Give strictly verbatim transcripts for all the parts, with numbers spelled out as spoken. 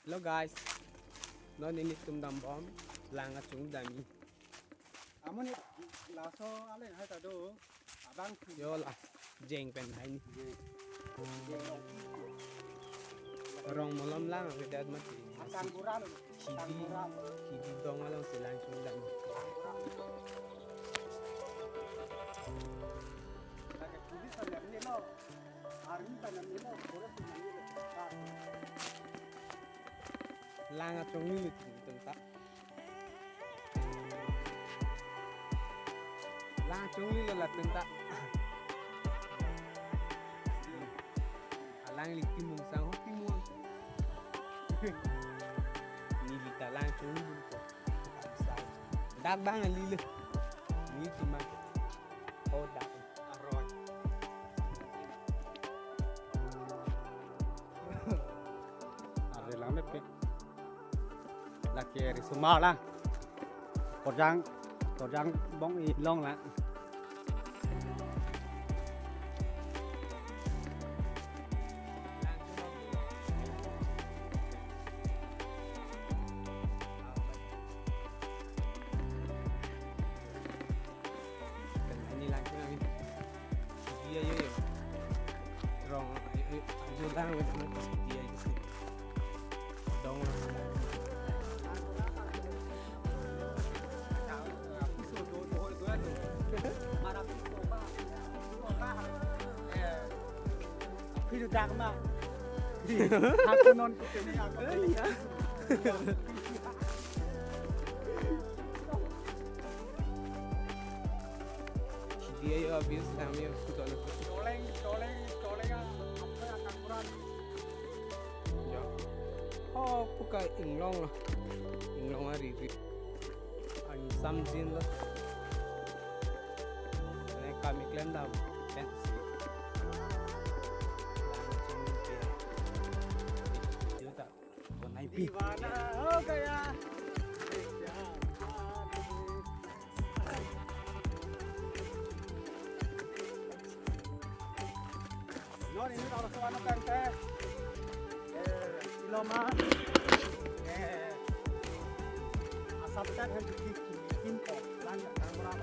Hello guys, non nelitum dambom lang achung dami. Amonit laso ale hai ta do abang. Yo la jeng pen hai ni. Rong malom lang avedet mati. Atang kurang. Hidi, hidi dong alongsi lang chungdam. Lang achung ni tum ta. Lang chunglilo latum ta. Alang li timung sang ho timung. Neli ta lang chunglilo. Dak bang lilo. Neli timang. Oh dak. Aroi. Are lang nepe. Lake risomar lang. Korjang, korjang bong ilong lang. Ini lang ko lang. Dia yo yo. Rong, ayo, ayo, ayo lang, wait, wait, dia yo. Dong. Phi dak ma. Aku non ko ini aku. Iya. Dia yo abis kami aku tahu. Coleng, coleng, coleng apa yang kurang? Ya. Oh, buka inglong lah. Inglong ari ri. Ang samjin lah. Ini kami klem dam. Pensi. Langsung dia. Juta. Bonai pi. Divana ho gaya. Non ini kalau soal kan teh, eh, iloma, eh, asam tet han bikin kimpo, lang yang kurang.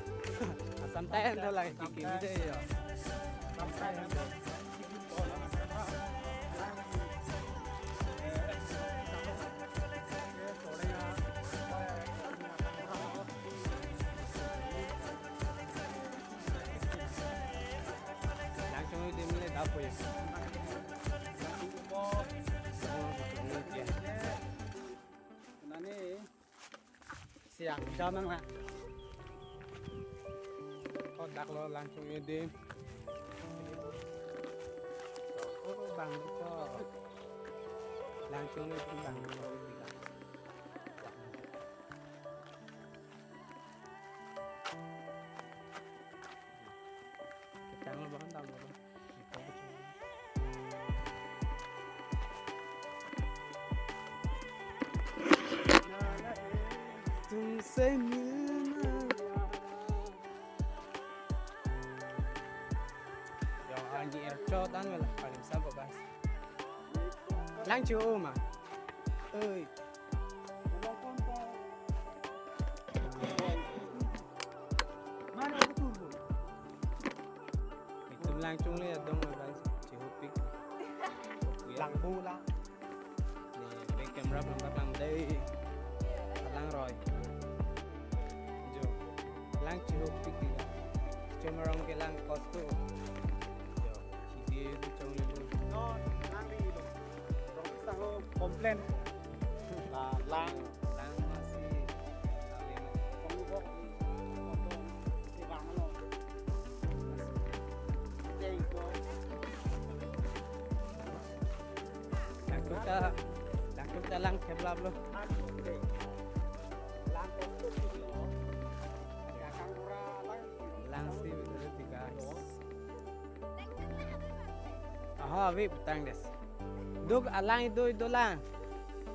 Asam tet han lang bikin de ya. Asam tet han. Langchung adim le dap ko ya. Nani siang jam nang la. Ko dak lo langchung adim. Oh, bang ko. Langchung adim bang ko. Kecang lo bahkan tahu apa? Tumse milna. Yo, anji erchot an wala paling sabo guys. Langchung ma. Oi. Itum langchung le adong na guys, chihupik. Langbu la. Ni back camera pang tak lang dei. Lang roi. Jo. Lang chihupik di. Chuma rong ke lang kostu. Jo. Hidi chong le. No, lang di lo. Rong sang ho complain. La lang. Lang masih. Kong bok. Kong bok. Teng ko. Langkung ta, langkung ta lang kep lap lo. Lang ko. Lang si betul guys. Aha, ave petang des. Duk alang ido ido lang.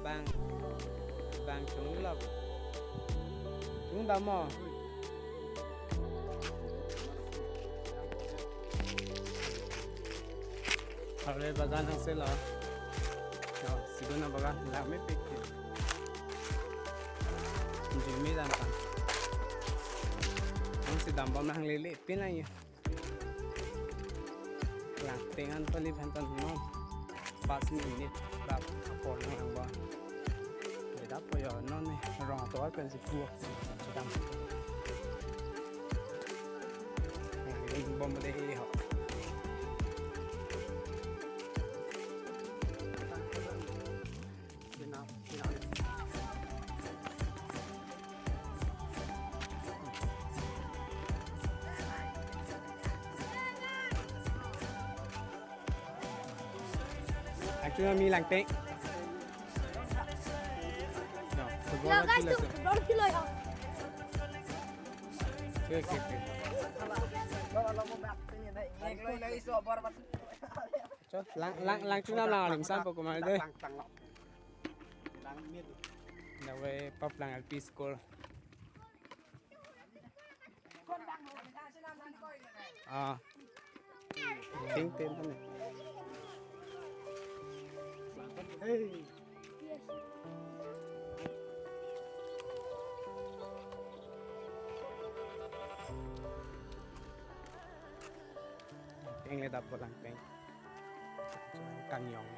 Bang, bang chunglap. Chungdam mo. Harve bagan hang selo. Yo, si Tuna baga lang mepik ke. Jimi dam kan. Ang si dam bom lang lele pin lang ya. Langteng an pali phan tan non. Pas minit rap apor lang bom. Beda po yo non ni rong to pen si pu. Dam. Bom de ho. Actually, mi langteng. No, football Ya, guys, actually tu football kilo ya. Okay, okay, okay. Chot, lang, lang, lang chunam lang alim sampo kumar de. Nawe Paplang L P School. Ah. Ting ting ting. Hey. Peng le dap lang peng. Kanyong.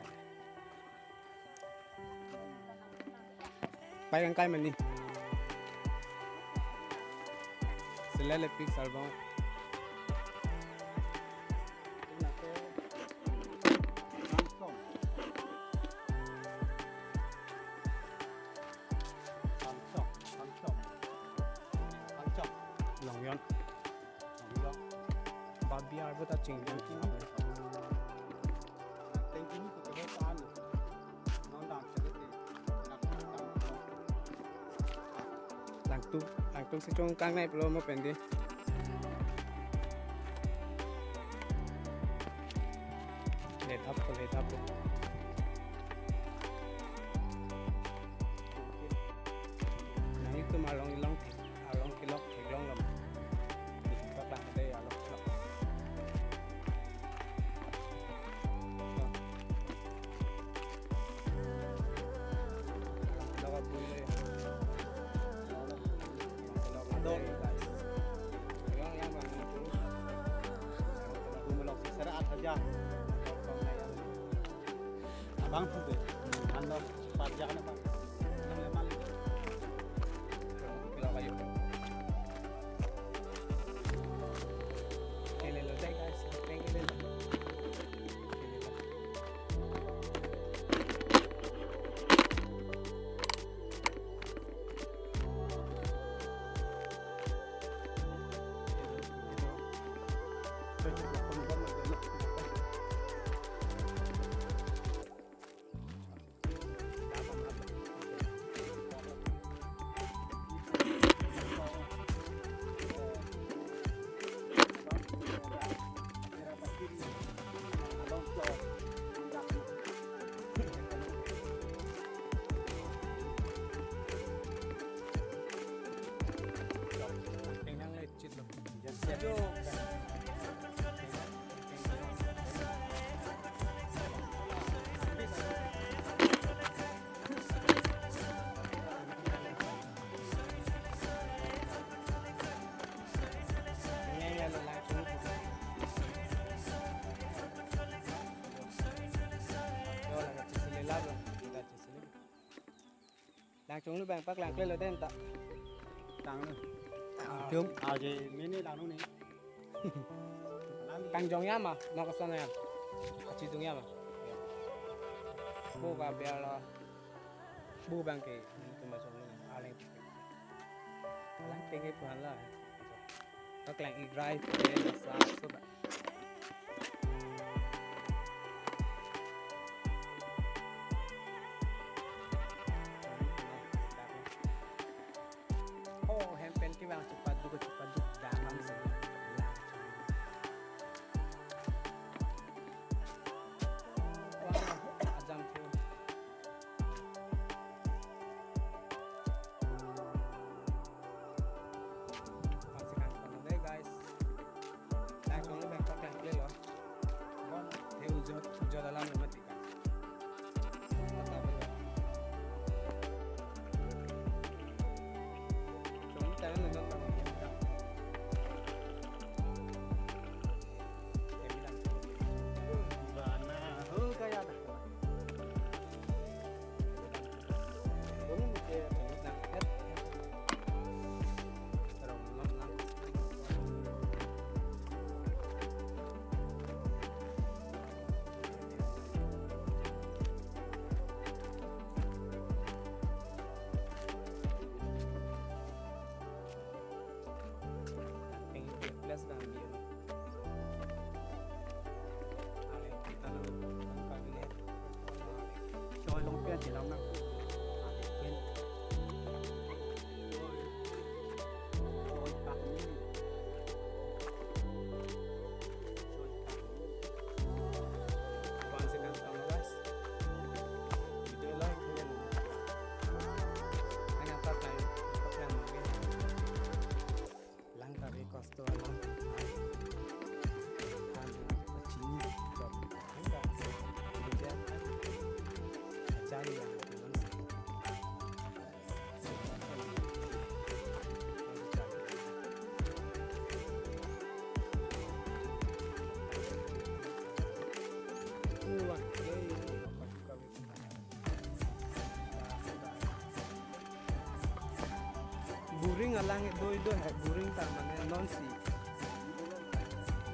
Pai kangkai mani. Selele pik sarbong. Longyon. Babi arbo ta ching ching. Langtuk, langtuk si chungkang nai pulo mo pen di. Let up ko, let up ko. Nang itum along ilong thek, along kilok theklong lam. Di pak lang de along kilok. Abang phu de, ando parjak na pa. Kele lo dai guys, thank you. Langchung lu bang pak lang klelo den ta. Tang lu. Ah. Jum. Ah, je mini lang lu ni. Tang jong ya ma, ma koson ya. Achi dung ya ma. Bu ka biar lo. Bu bang ke, ini tu masuk ni. Aling. Alang tinggi puhan lah. Pak lang igrai pore sa soba. Oh, hem pen kevang chepaduk chepaduk damam si. Wah, ajam tu. Masih kan kono deh, guys. Langchung lu Kelang nang. Ate pen. Once again, guys. Video lang, kaya mo. Ang apat lang, apat lang, okay. Lang kami kosto lang. Ang pachini, dok. Ang ka, kemudian, cari yang, Buring alang do do hai, buring ta mane non si.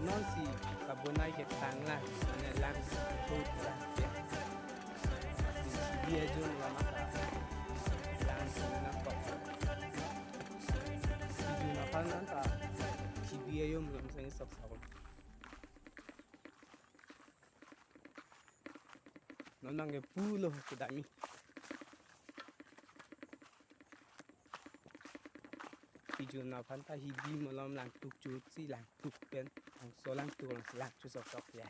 Non si kabonai ke tanglang, mane lang tut lang ya. Dia jun lama ta. Lang si na kok. Jun apa nan ta. Si dia yum lang sang sok sok. Non nangkepu lo kedami. Pijun aphan ta hidi malom langtuk chut si langtuk pen. Langso langtuk langsi lang chusok sok ya.